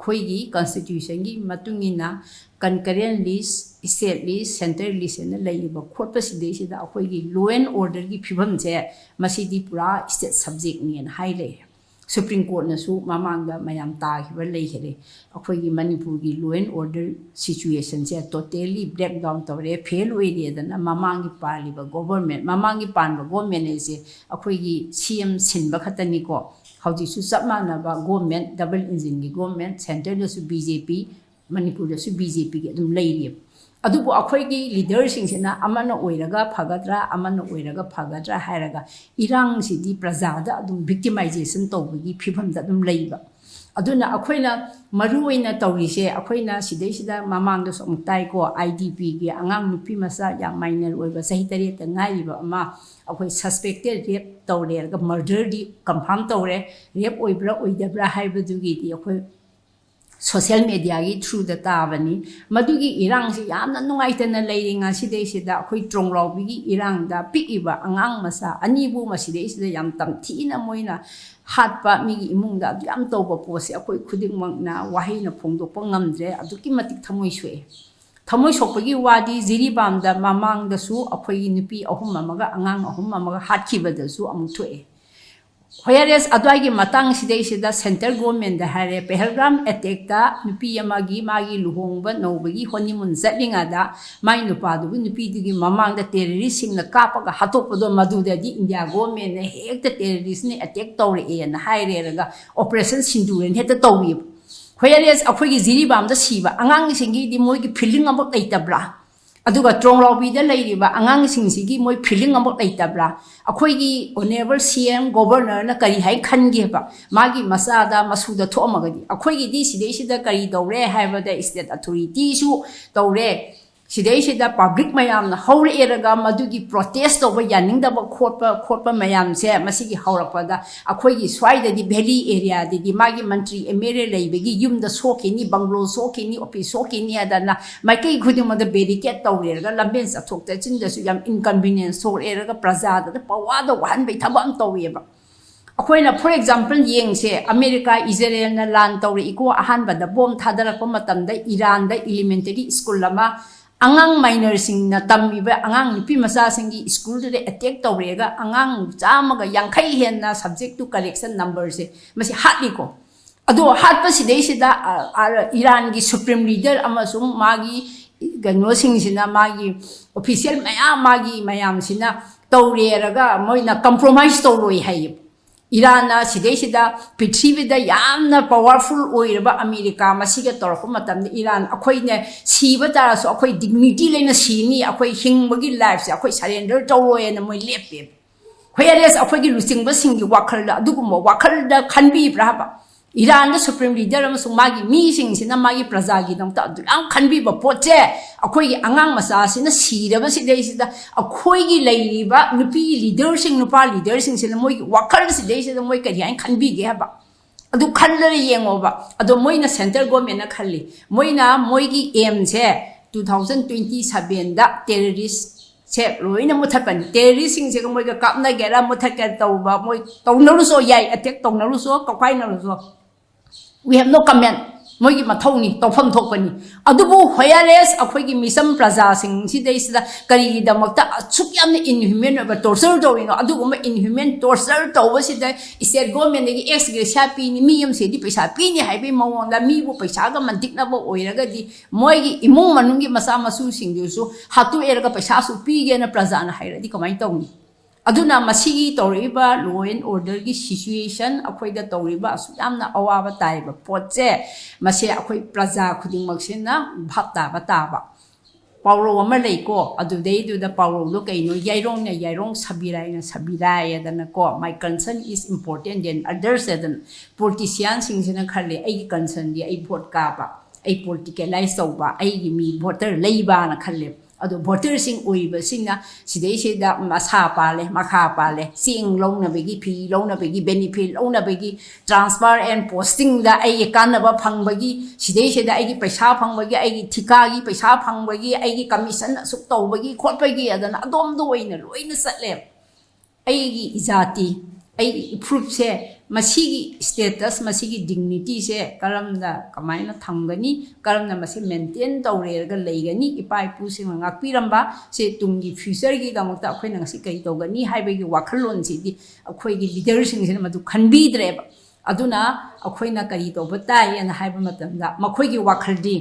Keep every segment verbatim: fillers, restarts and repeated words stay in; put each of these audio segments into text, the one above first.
ꯑꯩꯈꯣꯏꯒꯤ ꯀꯟꯁꯇꯤꯇ꯭ꯌꯨꯁꯟꯒꯤ ꯃꯇꯨꯡ ꯏꯟꯅ concurrent list, state list, central list ꯍꯥꯏꯅ ꯂꯩꯔꯤꯕ ꯈꯣꯠꯄꯁꯤꯗꯩꯁꯤꯗ ꯑꯩꯈꯣꯏꯒꯤ law and orderꯒꯤ ꯐꯤꯕꯝꯁꯦ ꯃꯁꯤꯗꯤ ꯄꯨꯔꯥ state subjectꯅꯦꯅ ꯍꯥꯏ ꯂꯩꯔꯦ꯫ ꯁꯨꯄ꯭ꯔꯤꯝ ꯀꯣꯔꯠꯅꯁꯨ ꯃꯃꯥꯡꯗ ꯃꯌꯥꯝ ꯇꯥꯈꯤꯕ ꯂꯩꯈꯔꯦ꯫ ꯑꯩꯈꯣꯏꯒꯤ ꯃꯅꯤꯄꯨꯔꯒꯤ law and order situationꯁꯦ totally breakdown ꯇꯧꯔꯦ, fail ꯑꯣꯏꯔꯦꯗꯅ ꯃꯃꯥꯡꯒꯤ ꯄꯥꯜꯂꯤꯕ government, ꯃꯃꯥꯡꯒꯤ ꯄꯥꯟꯕ government ꯍꯥꯏꯁꯦ ꯑꯩꯈꯣꯏꯒꯤ C M ꯁꯤꯟꯕ ꯈꯛꯇꯅꯤꯀꯣ꯫ ꯍꯧꯖꯤꯛꯁꯨ ꯆꯞ ꯃꯥꯟꯅꯕ government, double engineꯒꯤ government, centreꯗꯁꯨ B J P, ꯃꯅꯤꯄꯨꯔꯗꯁꯨ B J Pꯒꯤ ꯑꯗꯨꯝ ꯂꯩꯔꯤꯑꯕ꯫ ꯑꯗꯨꯕꯨ ꯑꯩꯈꯣꯏꯒꯤ leaderꯁꯤꯡꯁꯤꯅ ꯑꯃꯅ ꯑꯣꯏꯔꯒ ꯐꯒꯗ꯭ꯔꯥ, ꯑꯃꯅ ꯑꯣꯏꯔꯒ ꯐꯒꯗ꯭ꯔꯥ ꯍꯥꯏꯔꯒ ꯏꯔꯥꯡꯁꯤꯗꯤ ꯄ꯭ꯔꯖꯥꯗ ꯑꯗꯨꯝ victimization ꯇꯧꯕꯒꯤ ꯐꯤꯕꯝꯗ ꯑꯗꯨꯝ ꯂꯩꯕ꯫ ꯑꯗꯨꯅ ꯑꯩꯈꯣꯏꯅ ꯃꯔꯨ ꯑꯣꯏꯅ ꯇꯧꯔꯤꯁꯦ, ꯑꯩꯈꯣꯏꯅ ꯁꯤꯗꯩꯁꯤꯗ ꯃꯃꯥꯡꯗꯁꯨ ꯑꯃꯨꯛ ꯇꯥꯏꯀꯣ, IDPꯒꯤ ꯑꯉꯥꯡ ꯅꯨꯄꯤ ꯃꯆꯥ ꯌꯥꯝ minor ꯑꯣꯏꯕ ꯆꯍꯤ ꯇꯔꯦꯠꯇ ꯉꯥꯏꯔꯤꯕ ꯑꯃ ꯑꯩꯈꯣꯏ suspected rape ꯇꯧꯔꯦ ꯍꯥꯏꯔꯒ murderꯗꯤ confirm ꯇꯧꯔꯦ꯫ Rape ꯑꯣꯏꯕ꯭ꯔꯥ ꯑꯣꯏꯗꯕ꯭ꯔꯥ ꯍꯥꯏꯕꯗꯨꯒꯤꯗꯤ ꯑꯩꯈꯣꯏ social mediaꯒꯤ throughꯗ ꯇꯥꯕꯅꯤ꯫ ꯃꯗꯨꯒꯤ ꯏꯔꯥꯡꯁꯤ ꯌꯥꯝꯅ ꯅꯨꯡꯉꯥꯏꯇꯅ ꯂꯩꯔꯤ꯫ ꯉꯁꯤꯗꯩꯁꯤꯗ ꯑꯩꯈꯣꯏ ꯇ꯭ꯔꯣꯡꯂꯥꯎꯕꯤꯒꯤ ꯏꯔꯥꯡꯗ ꯄꯤꯛꯏꯕ ꯑꯉꯥꯡ ꯃꯆꯥ ꯑꯅꯤꯕꯨ ꯃꯁꯤꯗꯩꯁꯤꯗ ꯌꯥꯝ ꯇꯝꯊꯤꯅ ꯃꯣꯏꯅ ꯍꯥꯠꯄ, ꯃꯤꯒꯤ ꯏꯃꯨꯡꯗ ꯑꯗꯨ ꯌꯥꯝ ꯇꯧꯕ ꯄꯣꯠꯁꯦ ꯑꯩꯈꯣꯏ ꯈꯨꯗꯤꯡꯃꯛꯅ ꯋꯥꯍꯩꯅ ꯐꯣꯡꯗꯣꯛꯄ ꯉꯝꯗ꯭ꯔꯦ꯫ ꯑꯗꯨꯛꯀꯤ ꯃꯇꯤꯛ ꯊꯃꯣꯏ ꯁꯣꯛꯑꯦ꯫ ꯊꯃꯣꯏ ꯁꯣꯛꯄꯒꯤ ꯋꯥꯗꯤ ꯖꯤꯔꯤꯕꯥꯝꯗ ꯃꯃꯥꯡꯗꯁꯨ ꯑꯩꯈꯣꯏꯒꯤ ꯅꯨꯄꯤ ꯑꯍꯨꯝ ꯑꯃꯒ ꯑꯉꯥꯡ ꯑꯍꯨꯝ ꯑꯃꯒ ꯍꯥꯠꯈꯤꯕꯗꯁꯨ ꯑꯃꯨꯛ ꯊꯣꯛꯑꯦ꯫ Whereas ꯑꯗꯨꯋꯥꯏꯒꯤ ꯃꯇꯥꯡꯁꯤꯗꯩꯁꯤꯗ central governmentꯗ ꯍꯥꯏꯔꯦ, ꯄꯦꯍꯜꯒꯥꯝ attackꯇ ꯅꯨꯄꯤ ꯑꯃꯒꯤ ꯃꯥꯒꯤ ꯂꯨꯍꯣꯡꯕ ꯅꯧꯕꯒꯤ honeymoon ꯆꯠꯂꯤꯉꯩꯗ ꯃꯥꯏ ꯅꯨꯄꯥꯗꯨꯕꯨ ꯅꯨꯄꯤꯗꯨꯒꯤ ꯃꯃꯥꯡꯗ terroristꯁꯤꯡꯅ ꯀꯥꯞꯄꯒ ꯍꯥꯠꯇꯣꯛꯄꯗꯣ, ꯃꯗꯨꯗꯗꯤ India governmentꯅ ꯍꯦꯛꯇ terroristꯅ attack ꯇꯧꯔꯛꯑꯦꯅ ꯍꯥꯏꯔꯦꯔꯒ operation ꯁꯤꯟꯗꯨꯔꯅ ꯍꯦꯛꯇ ꯇꯧꯋꯦꯕ꯫ Whereas ꯑꯩꯈꯣꯏꯒꯤ ꯖꯤꯔꯤꯕꯥꯝꯗ ꯁꯤꯕ ꯑꯉꯥꯡꯁꯤꯡꯒꯤꯗꯤ ꯃꯣꯏꯒꯤ feeling ꯑꯃꯐꯥꯎ ꯂꯩꯇꯕ꯭ꯔꯥ? ꯑꯗꯨꯒ ꯇ꯭ꯔꯣꯡꯂꯥꯎꯕꯤꯗ ꯂꯩꯔꯤꯕ ꯑꯉꯥꯡꯁꯤꯡꯁꯤꯒꯤ ꯃꯣꯏ feeling ꯑꯃꯐꯥꯎ ꯂꯩꯇꯕ꯭ꯔꯥ? ꯑꯩꯈꯣꯏꯒꯤ honourable C M governorꯅ ꯀꯔꯤ ꯍꯥꯏ ꯈꯟꯒꯦꯕ? ꯃꯥꯒꯤ ꯃꯆꯥꯗ ꯃꯁꯨꯗ ꯊꯣꯛꯑꯝꯃꯒꯗꯤ ꯑꯩꯈꯣꯏꯒꯤꯗꯤ ꯁꯤꯗꯩꯁꯤꯗ ꯀꯔꯤ ꯇꯧꯔꯦ ꯍꯥꯏꯕꯗ state authorityꯁꯨ ꯇꯧꯔꯦ꯫ ꯁꯤꯗꯩꯁꯤꯗ public ꯃꯌꯥꯝꯅ ꯍꯧꯔꯛꯑꯦꯔꯒ ꯃꯗꯨꯒꯤ protest ꯇꯧꯕ ꯌꯥꯅꯤꯡꯗꯕ ꯈꯣꯠꯄ ꯈꯣꯠꯄ ꯃꯌꯥꯝꯁꯦ ꯃꯁꯤꯒꯤ ꯍꯧꯔꯛꯄꯗ ꯑꯩꯈꯣꯏꯒꯤ ꯁ꯭ꯋꯥꯏꯗꯗꯤ valley areaꯗꯗꯤ ꯃꯥꯒꯤ ꯃꯟꯇ꯭ꯔꯤ M L A ꯂꯩꯕꯒꯤ ꯌꯨꯝꯗ ꯁꯣꯛꯈꯤꯅꯤ, bungalow ꯁꯣꯛꯈꯤꯅꯤ, office ꯁꯣꯛꯈꯤꯅꯤ ꯍꯥꯏꯗꯅ ꯃꯥꯏꯀꯩ ꯈꯨꯗꯤꯡꯃꯛꯇ barricade ꯇꯧꯔꯦꯔꯒ ꯂꯝꯕꯦꯟ ꯆꯠꯊꯣꯛ ꯆꯠꯁꯤꯟꯗꯁꯨ ꯌꯥꯝ inconvenience ꯊꯣꯛꯂꯛꯑꯦꯔꯒ ꯄ꯭ꯔꯖꯥꯗ ꯄꯋꯥꯗ ꯋꯥꯍꯟꯕꯩ ꯊꯕꯛ ꯑꯃ ꯇꯧꯋꯦꯕ꯫ ꯑꯩꯈꯣꯏꯅ, for example, ꯌꯦꯡꯁꯦ, ꯑꯃꯦꯔꯤꯀꯥ ꯏꯖꯔꯦꯜꯅ ꯂꯥꯟ ꯇꯧꯔꯛꯏꯀꯣ, ꯑꯍꯥꯟꯕꯗ ꯕꯣꯝ ꯊꯥꯗꯔꯛꯄ ꯃꯇꯝꯗ ꯏꯔꯥꯟꯗ elementary school ꯑꯃ, ꯑꯉꯥꯡ minorꯁꯤꯡꯅ ꯇꯝꯃꯤꯕ ꯑꯉꯥꯡ ꯅꯨꯄꯤ ꯃꯆꯥꯁꯤꯡꯒꯤ schoolꯗꯨꯗ attack ꯇꯧꯔꯦꯒ, ꯑꯉꯥꯡ ꯆꯥꯝꯃꯒ ꯌꯥꯡꯈꯩ ꯍꯦꯟꯅ subject to correction numberꯁꯦ ꯃꯁꯤ ꯍꯥꯠꯂꯤꯀꯣ꯫ ꯑꯗꯣ ꯍꯥꯠꯄꯁꯤꯗꯩꯁꯤꯗ, ꯑ, ꯑ, ꯏꯔꯥꯟꯒꯤ supreme leader ꯑꯃꯁꯨꯡ ꯃꯥꯒꯤ ꯀꯩꯅꯣꯁꯤꯡꯁꯤꯅ, ꯃꯥꯒꯤ official ꯃꯌꯥꯝ, ꯃꯥꯒꯤ ꯃꯌꯥꯝꯁꯤꯅ ꯇꯧꯔꯦꯔꯒ ꯃꯣꯏꯅ compromise ꯇꯧꯔꯣꯏ ꯍꯥꯏꯌꯦꯕ꯫ ꯏꯔꯥꯟꯅ ꯁꯤꯗꯩꯁꯤꯗ ꯄ꯭ꯔꯤꯊꯤꯕꯤꯗ ꯌꯥꯝꯅ powerful ꯑꯣꯏꯔꯕ ꯑꯃꯦꯔꯤꯀꯥ ꯃꯁꯤꯒ ꯇꯧꯔꯛꯄ ꯃꯇꯝꯗ, ꯏꯔꯥꯟ, ꯑꯩꯈꯣꯏꯅ ꯁꯤꯕ ꯇꯥꯔꯁꯨ ꯑꯩꯈꯣꯏ dignity ꯂꯩꯅ ꯁꯤꯅꯤ, ꯑꯩꯈꯣꯏ ꯍꯤꯡꯕꯒꯤ lifeꯁꯦ ꯑꯩꯈꯣꯏ surrender ꯇꯧꯔꯣꯏꯅ ꯃꯣꯏ ꯂꯦꯞꯄꯦꯕ꯫ Whereas ꯑꯩꯈꯣꯏꯒꯤ ꯂꯨꯆꯤꯡꯕꯁꯤꯡꯒꯤ ꯋꯥꯈꯜꯗ ꯑꯗꯨꯒꯨꯝꯕ ꯋꯥꯈꯜꯗ ꯈꯟꯕꯤꯕ꯭ꯔꯥ ꯍꯥꯏꯕ? ꯏꯔꯥꯟꯗ supreme leader ꯑꯃꯁꯨꯡ ꯃꯥꯒꯤ ꯃꯤꯁꯤꯡꯁꯤꯅ ꯃꯥꯒꯤ ꯄ꯭ꯔꯖꯥꯒꯤꯗꯃꯛꯇ ꯑꯗꯨ ꯌꯥꯝ ꯈꯟꯕꯤꯕ ꯄꯣꯠꯁꯦ, ꯑꯩꯈꯣꯏꯒꯤ ꯑꯉꯥꯡ ꯃꯆꯥꯁꯤꯅ ꯁꯤꯔꯕꯁꯤꯗꯩꯁꯤꯗ ꯑꯩꯈꯣꯏꯒꯤ ꯂꯩꯔꯤꯕ ꯅꯨꯄꯤ leaderꯁꯤꯡ, ꯅꯨꯄꯥ leaderꯁꯤꯡꯁꯤꯅ ꯃꯣꯏꯒꯤ ꯋꯥꯈꯜꯁꯤꯗꯩꯁꯤꯗ ꯃꯣꯏ ꯀꯔꯤ ꯍꯥꯏꯅ ꯈꯟꯕꯤꯒꯦ ꯍꯥꯏꯕ? ꯑꯗꯨ ꯈꯜꯂꯒ ꯌꯦꯡꯉꯣꯕ꯫ ꯑꯗꯣ ꯃꯣꯏꯅ, central governmentꯅ ꯈꯜꯂꯤ, ꯃꯣꯏꯅ ꯃꯣꯏꯒꯤ aimꯁꯦ two thousand twenty sevenꯗ terrorist ꯁꯦ ꯂꯣꯏꯅ ꯃꯨꯊꯠꯄꯅꯤ꯫ Terroristꯁꯤꯡꯁꯤꯒ ꯃꯣꯏꯒ ꯀꯥꯞꯅꯒꯦꯔꯥ, ꯃꯨꯊꯠꯀꯦ ꯇꯧꯕ, ꯃꯣꯏ ꯇꯧꯅꯔꯨꯁꯨ ꯌꯥꯏ, attack ꯇꯧꯅꯔꯨꯁꯨ, ꯀꯧꯈꯥꯏꯅꯔꯨꯁꯨ, we have no comment꯫ ꯃꯣꯏꯒꯤ ꯃꯊꯧꯅꯤ, ꯇꯧꯐꯝ ꯊꯣꯛꯄꯅꯤ꯫ ꯑꯗꯨꯕꯨ whereas ꯑꯩꯈꯣꯏꯒꯤ ꯃꯤꯆꯝ ꯄ꯭ꯔꯖꯥꯁꯤꯡꯁꯤꯗꯩꯁꯤꯗ ꯀꯔꯤꯒꯤꯗꯃꯛꯇ ꯑꯁꯨꯛ ꯌꯥꯝꯅ inhuman ꯑꯣꯏꯕ torture ꯇꯧꯔꯤꯅꯣ? ꯑꯗꯨꯒꯨꯝꯕ inhuman torture ꯇꯧꯕꯁꯤꯗ state governmentꯗꯒꯤ ex gratia ꯄꯤꯅꯤ, ꯃꯤ ꯑꯃꯁꯤꯗꯤ ꯄꯩꯁꯥ ꯄꯤꯅꯤ ꯍꯥꯏꯕꯒꯤ ꯃꯑꯣꯡꯗ, ꯃꯤꯕꯨ ꯄꯩꯁꯥꯒ ꯃꯟꯇꯤꯛꯅꯕ ꯑꯣꯏꯔꯒꯗꯤ ꯃꯣꯏꯒꯤ ꯏꯃꯨꯡ ꯃꯅꯨꯡꯒꯤ ꯃꯆꯥ ꯃꯁꯨꯁꯤꯡꯗꯨꯁꯨ ꯍꯥꯠꯇꯣꯛꯑꯦꯔꯒ ꯄꯩꯁꯥꯁꯨ ꯄꯤꯒꯦꯅ ꯄ꯭ꯔꯖꯥꯅ ꯍꯥꯏꯔꯗꯤ ꯀꯃꯥꯏꯅ ꯇꯧꯅꯤ? ꯑꯗꯨꯅ ꯃꯁꯤꯒꯤ ꯇꯧꯔꯛꯏꯕ law and orderꯒꯤ situation, ꯑꯩꯈꯣꯏꯗ ꯇꯧꯔꯤꯕ ꯑꯁꯨꯛ ꯌꯥꯝꯅ ꯑꯋꯥꯕ ꯇꯥꯔꯤꯕ ꯄꯣꯠꯁꯦ, ꯃꯁꯦ ꯑꯩꯈꯣꯏ ꯄ꯭ꯔꯖꯥ ꯈꯨꯗꯤꯡꯃꯛꯁꯤꯅ ꯚꯥꯞ ꯇꯥꯕ ꯇꯥꯕ꯫ ꯄꯥꯎꯔꯧ ꯑꯃ ꯂꯩꯀꯣ, ꯑꯗꯨꯗꯩꯗꯨꯗ ꯄꯥꯎꯔꯧꯗꯣ ꯀꯩꯅꯣ, "ꯌꯥꯏꯔꯣꯡꯅ ꯌꯥꯏꯔꯣꯡ, ꯁꯕꯤꯔꯥꯏꯅ ꯁꯕꯤꯔꯥꯏ" ꯍꯥꯏꯗꯅꯀꯣ, "My concern is important than others" ꯍꯥꯏꯗꯅ꯫ Politicianꯁꯤꯡꯁꯤꯅ ꯈꯜꯂꯦ, "ꯑꯩꯒꯤ concernꯗꯤ ꯑꯩ vote ꯀꯥꯕ, ꯑꯩ politicalize ꯇꯧꯕ, ꯑꯩꯒꯤ ꯃꯤ voter ꯂꯩꯕꯅ" ꯈꯜꯂꯦꯕ꯫ ꯑꯗꯣ voterꯁꯤꯡ ꯑꯣꯏꯕꯁꯤꯡꯅ ꯁꯤꯗꯩꯁꯤꯗ ꯃꯁꯥ ꯄꯥꯜꯂꯦ, ꯃꯈꯥ ꯄꯥꯜꯂꯦ, ꯆꯦꯡ ꯂꯧꯅꯕꯒꯤ, ꯐꯤ ꯂꯧꯅꯕꯒꯤ, benefit ꯂꯧꯅꯕꯒꯤ, transfer and postingꯗ ꯑꯩꯒꯤ ꯀꯥꯟꯅꯕ ꯐꯪꯕꯒꯤ, ꯁꯤꯗꯩꯁꯤꯗ ꯑꯩꯒꯤ ꯄꯩꯁꯥ ꯐꯪꯕꯒꯤ, ꯑꯩꯒꯤ ꯊꯤꯀꯥꯒꯤ ꯄꯩꯁꯥ ꯐꯪꯕꯒꯤ, ꯑꯩꯒꯤ commission ꯑꯁꯨꯛ ꯇꯧꯕꯒꯤ ꯈꯣꯠꯄꯒꯤ, ꯑꯗꯨꯅ ꯑꯗꯣꯝꯗ ꯑꯣꯏꯅ ꯂꯣꯏꯅ ꯆꯠꯂꯦꯕ꯫ ꯑꯩꯒꯤ ꯏꯖꯥꯇꯤ, ꯑꯩꯒꯤ ꯏꯄ꯭ꯔꯨꯞꯁꯦ, ꯃꯁꯤꯒꯤ status, ꯃꯁꯤꯒꯤ dignityꯁꯦ ꯀꯔꯝꯅ, ꯀꯃꯥꯏꯅ ꯊꯝꯒꯅꯤ, ꯀꯔꯝꯅ ꯃꯁꯤ maintain ꯇꯧꯔꯦꯔꯒ ꯂꯩꯒꯅꯤ, ꯏꯄꯥ ꯏꯄꯨꯁꯤꯡꯅ ꯉꯥꯛꯄꯤꯔꯝꯕ ꯁꯦ ꯇꯨꯡꯒꯤ futureꯒꯤꯗꯃꯛꯇ ꯑꯩꯈꯣꯏꯅ ꯉꯁꯤ ꯀꯔꯤ ꯇꯧꯒꯅꯤ ꯍꯥꯏꯕꯒꯤ ꯋꯥꯈꯜꯂꯣꯟꯁꯤꯗꯤ ꯑꯩꯈꯣꯏꯒꯤ leaderꯁꯤꯡꯁꯤꯅ ꯃꯗꯨ ꯈꯟꯕꯤꯗ꯭ꯔꯦꯕ꯫ ꯑꯗꯨꯅ ꯑꯩꯈꯣꯏꯅ ꯀꯔꯤ ꯇꯧꯕ ꯇꯥꯏ ꯍꯥꯏꯅ ꯍꯥꯏꯕ ꯃꯇꯝꯗ ꯃꯈꯣꯏꯒꯤ ꯋꯥꯈꯜꯗꯤ,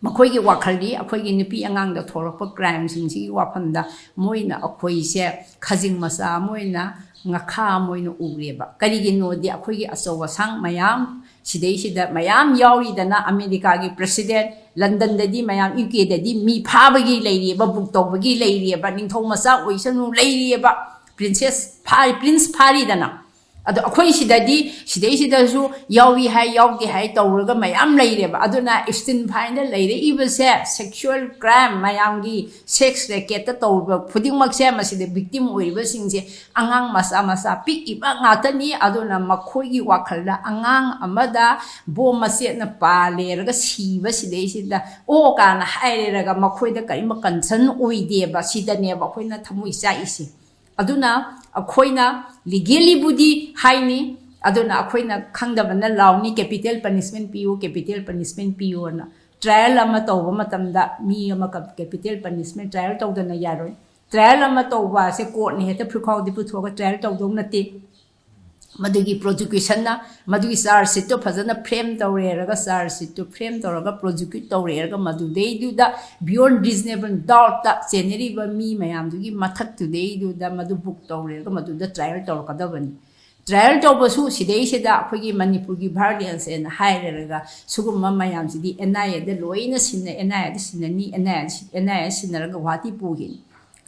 ꯃꯈꯣꯏꯒꯤ ꯋꯥꯈꯜꯗꯤ ꯑꯩꯈꯣꯏꯒꯤ ꯅꯨꯄꯤ ꯑꯉꯥꯡꯗ ꯊꯣꯛꯂꯛꯄ crimeꯁꯤꯡꯁꯤꯒꯤ ꯋꯥꯐꯝꯗ ꯃꯣꯏꯅ ꯑꯩꯈꯣꯏꯁꯦ ꯈꯖꯤꯡ ꯃꯆꯥ ꯑꯃ ꯑꯣꯏꯅ, ꯉꯥꯈꯥ ꯑꯃ ꯑꯣꯏꯅ ꯎꯔꯦꯕ꯫ ꯀꯔꯤꯒꯤꯅꯣꯗꯤ ꯑꯩꯈꯣꯏꯒꯤ ꯑꯆꯧ ꯑꯁꯥꯡ ꯃꯌꯥꯝ ꯁꯤꯗꯩꯁꯤꯗ ꯃꯌꯥꯝ ꯌꯥꯎꯔꯤꯗꯅ, ꯑꯃꯦꯔꯤꯀꯥꯒꯤ president, ꯂꯟꯗꯟꯗꯗꯤ ꯃꯌꯥꯝ, UKꯗꯗꯤ ꯃꯤ ꯐꯥꯕꯒꯤ ꯂꯩꯔꯤꯑꯕ, book ꯇꯧꯕꯒꯤ ꯂꯩꯔꯤꯑꯕ, ꯅꯤꯡꯊꯧ ꯃꯆꯥ ꯑꯣꯏꯁꯅꯨ ꯂꯩꯔꯤꯑꯕ, princess ꯐꯥꯔꯤ, prince ꯐꯥꯔꯤꯗꯅ꯫ ꯑꯗꯣ ꯑꯩꯈꯣꯏ ꯁꯤꯗꯗꯤ ꯁꯤꯗꯩꯁꯤꯗꯁꯨ ꯌꯥꯎꯏ ꯍꯥꯏ ꯌꯥꯎꯗꯦ ꯍꯥꯏ ꯇꯧꯔꯒ ꯃꯌꯥꯝ ꯂꯩꯔꯦꯕ꯫ ꯑꯗꯨꯅ Epstein ꯐꯥꯏꯟꯗ ꯂꯩꯔꯛꯏꯕꯁꯦ, sexual crime ꯃꯌꯥꯝꯒꯤ sex racketꯇ ꯇꯧꯔꯤꯕ ꯈꯨꯗꯤꯡꯃꯛꯁꯦ, ꯃꯁꯤꯗ victim ꯑꯣꯏꯔꯤꯕꯁꯤꯡꯁꯦ ꯑꯉꯥꯡ ꯃꯆꯥ ꯃꯆꯥ ꯄꯤꯛꯏꯕ ꯉꯥꯛꯇꯅꯤ꯫ ꯑꯗꯨꯅ ꯃꯈꯣꯏꯒꯤ ꯋꯥꯈꯜꯗ ꯑꯉꯥꯡ ꯑꯃꯗ ꯕꯣꯝ ꯃꯆꯦꯠꯅ ꯄꯥꯜꯂꯦꯔꯒ ꯁꯤꯕ ꯁꯤꯗꯩꯁꯤꯗ ꯑꯣ ꯀꯥꯏꯅ ꯍꯥꯏꯔꯦꯔꯒ ꯃꯈꯣꯏꯗ ꯀꯔꯤꯝꯕ concern ꯑꯣꯏꯗꯦꯕ꯫ ꯁꯤꯗꯅꯦꯕ ꯑꯩꯈꯣꯏꯅ ꯊꯃꯣꯏ ꯆꯥꯛꯏꯁꯦ꯫ ꯑꯗꯨꯅ ꯑꯩꯈꯣꯏꯅ legally ꯕꯨꯗꯤ ꯍꯥꯏꯅꯤ, ꯑꯗꯨꯅ ꯑꯩꯈꯣꯏꯅ ꯈꯪꯗꯕꯅ ꯂꯥꯎꯅꯤ, capital punishment ꯄꯤꯌꯨ, capital punishment ꯄꯤꯌꯨꯅ꯫ Trial ꯑꯃ ꯇꯧꯕ ꯃꯇꯝꯗ ꯃꯤ ꯑꯃ capital punishment trial ꯇꯧꯗꯅ ꯌꯥꯔꯣꯏ꯫ Trial ꯑꯃ ꯇꯧꯕ ꯑꯁꯦ courtꯅ ꯍꯦꯛꯇ ꯐꯨꯔꯤꯠꯈꯥꯎꯗꯤ ꯄꯨꯊꯣꯛꯑꯒ trial ꯇꯧꯗꯧ ꯅꯠꯇꯦ꯫ ꯃꯗꯨꯒꯤ prosecutionꯅ ꯃꯗꯨꯒꯤ charge sheetꯇꯣ ꯐꯖꯅ frame ꯇꯧꯔꯦꯔꯒ, charge sheetꯇꯣ frame ꯇꯧꯔꯒ prosecute ꯇꯧꯔꯦꯔꯒ, ꯃꯗꯨꯗꯩꯗꯨꯗ beyond reasonable doubtꯇ ꯆꯦꯟꯅꯔꯤꯕ ꯃꯤ ꯃꯌꯥꯝꯗꯨꯒꯤ ꯃꯊꯛꯇꯨꯗꯩꯗꯨꯗ ꯃꯗꯨ book ꯇꯧꯔꯦꯔꯒ ꯃꯗꯨꯗ trial ꯇꯧꯔꯛꯀꯗꯕꯅꯤ꯫ Trial ꯇꯧꯕꯁꯨ ꯁꯤꯗꯩꯁꯤꯗ ꯑꯩꯈꯣꯏꯒꯤ ꯃꯅꯤꯄꯨꯔꯒꯤ violence ꯍꯥꯏꯅ ꯍꯥꯏꯔꯒ ꯁꯤꯒꯨꯝꯕ ꯃꯌꯥꯝꯁꯤꯗꯤ NIAꯗ ꯂꯣꯏꯅ ꯁꯤꯟꯅ, NIAꯗ ꯁꯤꯟꯅꯅꯤ, NIA ꯁꯤ-, NIA ꯁꯤꯟꯅꯔꯒ ꯒꯨꯋꯥꯍꯥꯇꯤ ꯄꯨꯈꯤꯅꯤ꯫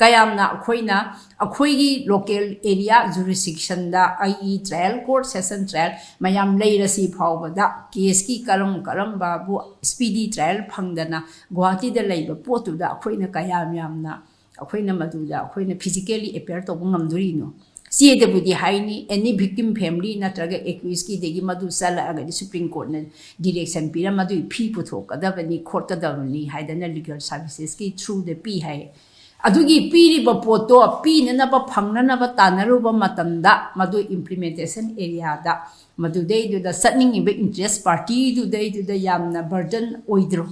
ꯀꯌꯥꯝꯅ ꯑꯩꯈꯣꯏꯅ ꯑꯩꯈꯣꯏꯒꯤ local area jurisdictionꯗ ꯑꯩꯒꯤ trial court, session trial ꯃꯌꯥꯝ ꯂꯩꯔꯁꯤ ꯐꯥꯎꯕꯗ caseꯀꯤ ꯀꯔꯝ ꯀꯔꯝꯕꯕꯨ speedy trial ꯐꯪꯗꯅ ꯒꯨꯋꯥꯍꯥꯇꯤꯗ ꯂꯩꯕ ꯄꯣꯠꯇꯨꯗ ꯑꯩꯈꯣꯏꯅ ꯀꯌꯥꯝ ꯌꯥꯝꯅ ꯑꯩꯈꯣꯏꯅ ꯃꯗꯨꯗ ꯑꯩꯈꯣꯏꯅ physically appear ꯇꯧꯕ ꯉꯝꯗꯣꯔꯤꯅꯣ? ꯆꯦꯗꯕꯨꯗꯤ ꯍꯥꯏꯅꯤ, any victim family ꯅꯠꯇ꯭ꯔꯒ accusedꯀꯤꯗꯒꯤ ꯃꯗꯨ ꯆꯠꯂꯛꯑꯒꯗꯤ Supreme Courtꯅ direction ꯄꯤꯔ ꯃꯗꯨꯒꯤ fee ꯄꯨꯊꯣꯛꯀꯗꯕꯅꯤ, ꯈꯣꯠꯀꯗꯕꯅꯤ ꯍꯥꯏꯗꯅ legal servicesꯀꯤ throughꯗ ꯄꯤ ꯍꯥꯏ꯫ ꯑꯗꯨꯒꯤ ꯄꯤꯔꯤꯕ ꯄꯣꯠꯇꯣ ꯄꯤꯅꯅꯕ, ꯐꯪꯅꯅꯕ ꯇꯥꯟꯅꯔꯨꯕ ꯃꯇꯝꯗ, ꯃꯗꯨ implementation areaꯗ ꯃꯗꯨꯗꯩꯗꯨꯗ ꯆꯠꯅꯤꯡꯉꯤꯕ interest partyꯗꯨꯗꯩꯗꯨꯗ ꯌꯥꯝꯅ burden ꯑꯣꯏꯗ꯭ꯔꯣ?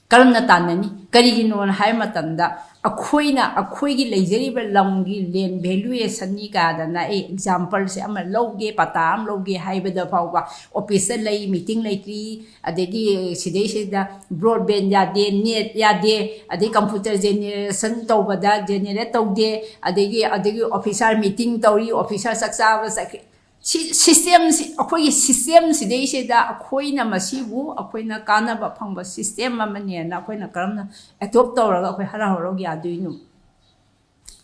ꯀꯔꯝꯅ ꯇꯥꯟꯅꯅꯤ? ꯀꯔꯤꯒꯤꯅꯣꯅ ꯍꯥꯏꯕ ꯃꯇꯝꯗ, ꯑꯩꯈꯣꯏꯅ ꯑꯩꯈꯣꯏꯒꯤ ꯂꯩꯖꯔꯤꯕ ꯂꯝꯒꯤ land valuationꯅꯤ ꯀꯥꯗꯅ, ꯑꯩ exampleꯁꯦ ꯑꯃ ꯂꯧꯒꯦ, ꯄꯇꯥ ꯑꯃ ꯂꯧꯒꯦ ꯍꯥꯏꯕꯗ ꯐꯥꯎꯕ officeꯇ ꯂꯩ, meeting ꯂꯩꯇ꯭ꯔꯤ, ꯑꯗꯒꯤ ꯁꯤꯗꯩꯁꯤꯗ broadband ꯌꯥꯗꯦ, net ꯌꯥꯗꯦ, ꯑꯗꯩ computer generation ꯇꯧꯕꯗ generate ꯇꯧꯗꯦ, ꯑꯗꯒꯤ, ꯑꯗꯒꯤ officer meeting ꯇꯧꯔꯤ, officer ꯆꯥꯛ ꯆꯥꯕ ꯆꯠꯈꯤ꯫ ꯁꯤ systemꯁꯤ, ꯑꯩꯈꯣꯏꯒꯤ systemꯁꯤꯗꯩꯁꯤꯗ ꯑꯩꯈꯣꯏꯅ ꯃꯁꯤꯕꯨ ꯑꯩꯈꯣꯏꯅ ꯀꯥꯟꯅꯕ ꯐꯪꯕ system ꯑꯃꯅꯦꯅ ꯑꯩꯈꯣꯏꯅ ꯀꯔꯝꯅ adopt ꯇꯧꯔꯒ ꯑꯩꯈꯣꯏ ꯍꯔꯥꯎ ꯍꯔꯥꯎ ꯌꯥꯗꯣꯏꯅꯣ?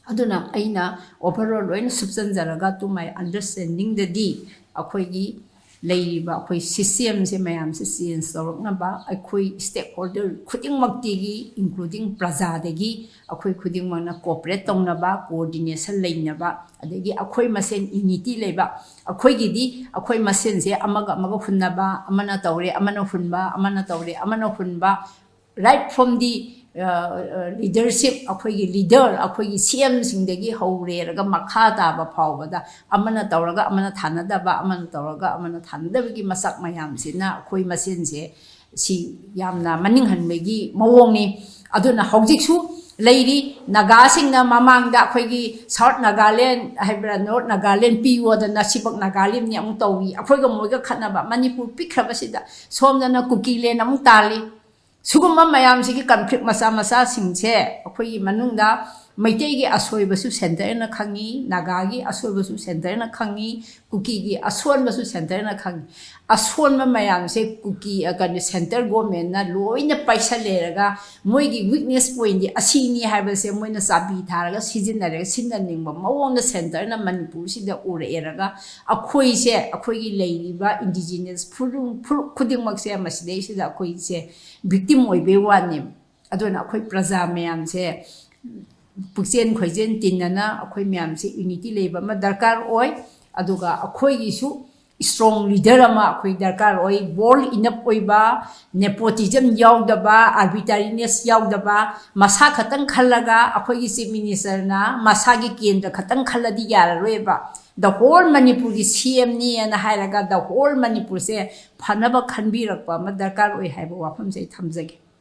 ꯑꯗꯨꯅ ꯑꯩꯅ overall ꯂꯣꯏꯅ ꯁꯨꯞꯆꯟꯖꯔꯒ, to my understandingꯗꯗꯤ, ꯑꯩꯈꯣꯏꯒꯤ ꯂꯩꯔꯤꯕ ꯑꯩꯈꯣꯏ systemꯁꯦ ꯃꯌꯥꯝꯁꯦ change ꯇꯧꯔꯛꯅꯕ, ꯑꯩꯈꯣꯏ stakeholder ꯈꯨꯗꯤꯡꯃꯛꯇꯒꯤ, including ꯄ꯭ꯔꯖꯥꯗꯒꯤ, ꯑꯩꯈꯣꯏ ꯈꯨꯗꯤꯡꯃꯛꯅ cooperate ꯇꯧꯅꯕ, coordination ꯂꯩꯅꯕ, ꯑꯗꯒꯤ ꯑꯩꯈꯣꯏ ꯃꯁꯦꯟ unity ꯂꯩꯕ꯫ ꯑꯩꯈꯣꯏꯒꯤꯗꯤ ꯑꯩꯈꯣꯏ ꯃꯁꯦꯟꯁꯦ ꯑꯃꯒ ꯑꯃꯒ ꯍꯨꯟꯅꯕ, ꯑꯃꯅ ꯇꯧꯔꯦ ꯑꯃꯅ ꯍꯨꯟꯕ, ꯑꯃꯅ ꯇꯧꯔꯦ ꯑꯃꯅ ꯍꯨꯟꯕ, right from the leadership, ꯑꯩꯈꯣꯏꯒꯤ leader, ꯑꯩꯈꯣꯏꯒꯤ CMꯁꯤꯡꯗꯒꯤ ꯍꯧꯔꯦꯔꯒ ꯃꯈꯥ ꯇꯥꯕ ꯐꯥꯎꯕꯗ ꯑꯃꯅ ꯇꯧꯔꯒ ꯑꯃꯅ ꯊꯥꯅꯗꯕ, ꯑꯃꯅ ꯇꯧꯔꯒ ꯑꯃꯅ ꯊꯥꯅꯗꯕꯒꯤ ꯃꯁꯛ ꯃꯌꯥꯝꯁꯤꯅ ꯑꯩꯈꯣꯏ ꯃꯁꯦꯟꯁꯦ ꯁꯤ ꯌꯥꯝꯅ ꯃꯅꯤꯡꯍꯟꯕꯒꯤ ꯃꯑꯣꯡꯅꯤ꯫ ꯑꯗꯨꯅ ꯍꯧꯖꯤꯛꯁꯨ ꯂꯩꯔꯤ꯫ ꯅꯥꯒꯥꯁꯤꯡꯅ ꯃꯃꯥꯡꯗ ꯑꯩꯈꯣꯏꯒꯤ South Nagaland ꯍꯥꯏꯕ꯭ꯔꯥ, North Nagaland ꯄꯤꯌꯣꯗꯅ ꯁꯤꯕꯛ ꯅꯥꯒꯥꯂꯦꯟꯅꯤ ꯑꯃꯨꯛ ꯇꯧꯏ꯫ ꯑꯩꯈꯣꯏꯒ ꯃꯣꯏꯒ ꯈꯠꯅꯕ, ꯃꯅꯤꯄꯨꯔ ꯄꯤꯛꯈ꯭ꯔꯕꯁꯤꯗ ꯁꯣꯝꯗꯅ ꯀꯨꯀꯤꯂꯦꯟ ꯑꯃꯨꯛ ꯇꯥꯜꯂꯤ꯫ ꯁꯤꯒꯨꯝꯕ ꯃꯌꯥꯝꯁꯤꯒꯤ conflict ꯃꯆꯥ ꯃꯆꯥꯁꯤꯡꯁꯦ ꯑꯩꯈꯣꯏꯒꯤ ꯃꯅꯨꯡꯗ ꯃꯩꯇꯩꯒꯤ ꯑꯁꯣꯏꯕꯁꯨ centreꯅ ꯈꯪꯉꯤ, ꯅꯥꯒꯥꯒꯤ ꯑꯁꯣꯏꯕꯁꯨ centreꯅ ꯈꯪꯉꯤ, ꯀꯨꯀꯤꯒꯤ ꯑꯁꯣꯟꯕꯁꯨ centreꯅ ꯈꯪꯉꯤ꯫ ꯑꯁꯣꯟꯕ ꯃꯌꯥꯝꯁꯦ ꯀꯨꯀꯤ, ꯑ, ꯀꯩꯅꯣ, centre governmentꯅ ꯂꯣꯏꯅ ꯄꯥꯏꯁꯜꯂꯦꯔꯒ ꯃꯣꯏꯒꯤ weakness pointꯗꯤ ꯑꯁꯤꯅꯤ ꯍꯥꯏꯕꯁꯦ ꯃꯣꯏꯅ ꯆꯥꯕꯤ ꯊꯥꯔꯒ ꯁꯤꯖꯤꯟꯅꯔꯒ ꯁꯤꯖꯤꯟꯅꯅꯤꯡꯕ ꯃꯑꯣꯡꯗ centreꯅ ꯃꯅꯤꯄꯨꯔꯁꯤꯗ ꯎꯔꯛꯑꯦꯔꯒ ꯑꯩꯈꯣꯏꯁꯦ, ꯑꯩꯈꯣꯏꯒꯤ ꯂꯩꯔꯤꯕ indigenous ꯐꯨꯔꯨꯞ, ꯐꯨꯔꯨꯞ ꯈꯨꯗꯤꯡꯃꯛꯁꯦ ꯃꯁꯤꯗꯩꯁꯤꯗ ꯑꯩꯈꯣꯏꯁꯦ victim ꯑꯣꯏꯕꯩ ꯋꯥꯅꯦꯕ꯫ ꯑꯗꯨꯅ ꯑꯩꯈꯣꯏ ꯄ꯭ꯔꯖꯥ ꯃꯌꯥꯝꯁꯦ ꯄꯨꯛꯆꯦꯟ ꯈꯣꯏꯖꯦꯟ ꯇꯤꯟꯅꯅ ꯑꯩꯈꯣꯏ ꯃꯌꯥꯝꯁꯦ unity ꯂꯩꯕ ꯑꯃ ꯗꯔꯀꯥꯔ ꯑꯣꯏ꯫ ꯑꯗꯨꯒ ꯑꯩꯈꯣꯏꯒꯤꯁꯨ strong leader ꯑꯃ ꯑꯩꯈꯣꯏ ꯗꯔꯀꯥꯔ ꯑꯣꯏ꯫ Bold enough ꯑꯣꯏꯕ, nepotism ꯌꯥꯎꯗꯕ, arbitrariness ꯌꯥꯎꯗꯕ, ꯃꯁꯥ ꯈꯛꯇꯪ ꯈꯜꯂꯒ ꯑꯩꯈꯣꯏꯒꯤ chief ministerꯅ ꯃꯁꯥꯒꯤ ꯀꯦꯟꯗ꯭ꯔ ꯈꯛꯇꯪ ꯈꯜꯂꯗꯤ ꯌꯥꯔꯔꯣꯏꯕ꯫ The whole ꯃꯅꯤꯄꯨꯔꯒꯤ CMꯅꯤꯅ ꯍꯥꯏꯔꯒ the whole ꯃꯅꯤꯄꯨꯔꯁꯦ ꯐꯅꯕ ꯈꯟꯕꯤꯔꯛꯄ ꯑꯃ ꯗꯔꯀꯥꯔ ꯑꯣꯏ ꯍꯥꯏꯕ ꯋꯥꯐꯝꯁꯦ ꯑꯩ ꯊꯝꯖꯒꯦ꯫